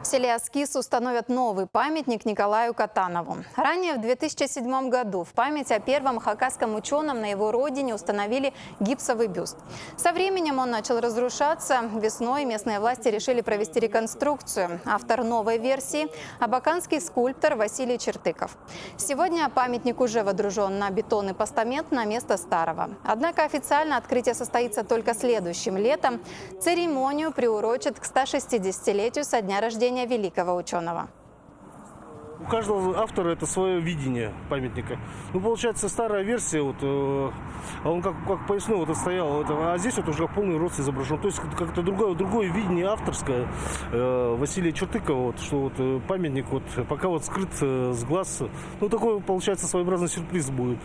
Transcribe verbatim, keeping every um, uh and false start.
селе Аскиз установят новый памятник Николаю Катанову. Ранее, в две тысячи седьмом году, в память о первом хакасском учёном на его родине установили гипсовый бюст. Со временем он начал разрушаться. Весной местные власти решили провести реконструкцию. Автор новой версии — абаканский скульптор Василий Чертыков. Сегодня памятник уже водружён на бетонный постамент на место старого. Однако официально открытие состоится только следующим летом. Церемонию приурочат к ста шестидесятилетию со дня рождения великого учёного. У каждого автора это своё видение памятника. Ну, получается, старая версия, вот, э, а он как, как поясной вот стоял, это, а здесь вот уже как полный рост изображён. То есть как-то другое, другое видение авторское, э, Василия Чертыкова, вот, что вот, э, памятник вот пока вот скрыт, э, с глаз. Ну, такой получается своеобразный сюрприз будет.